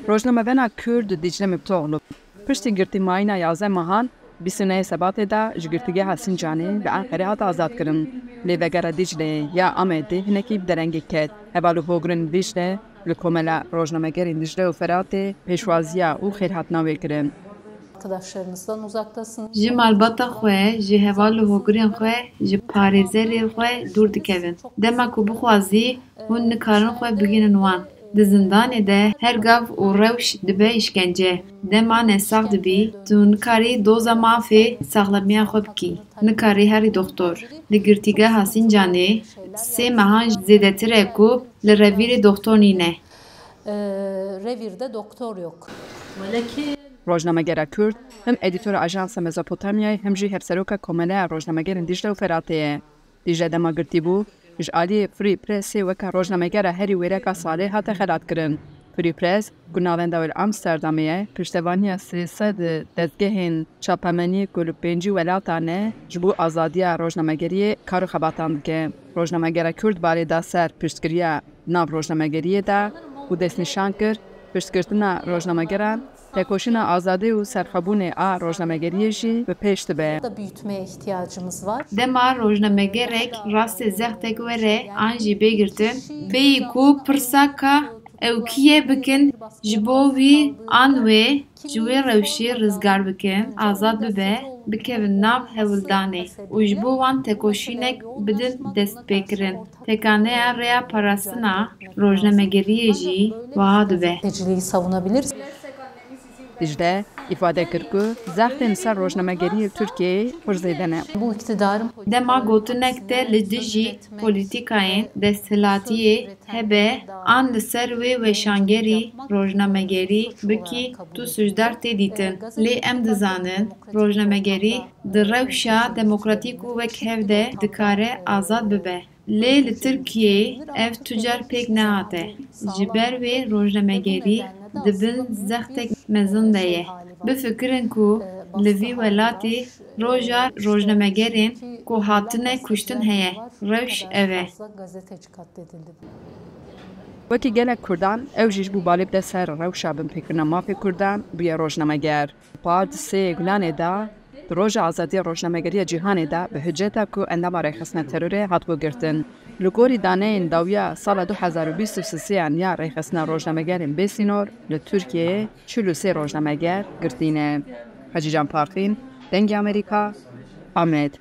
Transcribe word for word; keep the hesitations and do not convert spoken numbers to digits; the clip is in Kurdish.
Rojnamevana Kurd Dicle Miftoğlu piştî girtîmayîna yazdeh mehan, bîst û nehê Sebatê de ji girtîgeha Sincanê bi Enqerê hat azadkirin. Lê vegera Dicleyê ya Amedê hinekî bi derengê ket. Heval û hogirên Dicle li Komela Rojnamegerên Dicle û Feratê pêşwaziya û xêrhatina wê kirin. Ji malbata xwe, ji heval û hogirên xwe, ji parêzerê xwe dûr dikevin. Dema ku bixwazî, hûn nikarin xwe bigihînin wan. Di zindanê de her gav û rewş dibe îşkence. Dema nesax dibî, tu nikarî doza mafê saxlemiya xwe bikî. Nikarî herî doxtor. Li girtîgeha Sincanê sê mehan zêdetir e ku li revîrê doxtor nîne. Revirde doktor yok. Rojnamegera Kurd, him edîtora Ajansa Mezopotamyayê, him jî hevseroka Komeleya Rojnamegerên Dîcle û Feratê ye. Dîcle dema girtî bû, ji aliyê Free Pressê weke rojnamegera herî wêreka salê hate xelatkirin. Free Press, ku navenda wê li Amsterdamê ye, piştevaniya sê sed dezgehên çapemeniyê ku li pêncî welatan e, ji bo azadiya rojnamegeriyê kar û xebatan dike. Rojnamegera Kurd balê da ser piştgiriya di nav rojnamegeriyê de û destnîşan kir, piştgirtina rojnamegeran, tekoşîna azadî û serxwebûnê a rojnamegeriyê jî bi pêş dibe. Da büyütmeye ihtiyacımız var. Dema rojnamegerek rastê zextek were an jî bê girtin, bêyî ku pirsa ka ew kî ye bikin, ji bo wî an wê ji wê rewşê rizgar bikin, azad bibe, bikevin nav hewldanê û ji bo wan tekoşînek bidin destpêkirin. Tekaneya rêya parastina rojnamegeriyê jî wiha dibe. Gazeteciliği savunabiliriz. Dicle îfade kir ku zextên ser rojnamegeriyê li Tirkiyeyê pir zêde ne. Bu iktidarın Dema gotinek te li dijî polîtîkayên desthilatiyê hebe an li ser wê weşangerî rojnamegerî bikî, tu sûcdar tê dîtin. Lê em dizanin rojnamegerî di rewşa demokratîk û wekhev de dikare azad bibe. Lê li Tirkiyeyê ev tu car pêk nehate. Ji ber wê rojnamegerî di bin zextek mezin de ye. Bifikirin ku li vî welatê roja rojnamegerên ku hatine kuştin heye. Rewş ev e. Wekî gelek Kurdan, ew jî ji bo balê bide ser rewşa binpêkirina mafê Kurdan bûye rojnameger. Par di sê Gulanê de, di Roja Azadiya Rojnamegeriya Cîhanê de bi hiceta ku endama rêxistina terorê hatibû girtin. Li gorî daneyên dawiya sala du hezar û bîst û sêyan ya Rêxistina Rojnamegerên Bêsînor, li Tirkiyeyê çil û sê rojnameger girtî ne. Hecîcan Parfîn, Dengê Amerîka, Amed.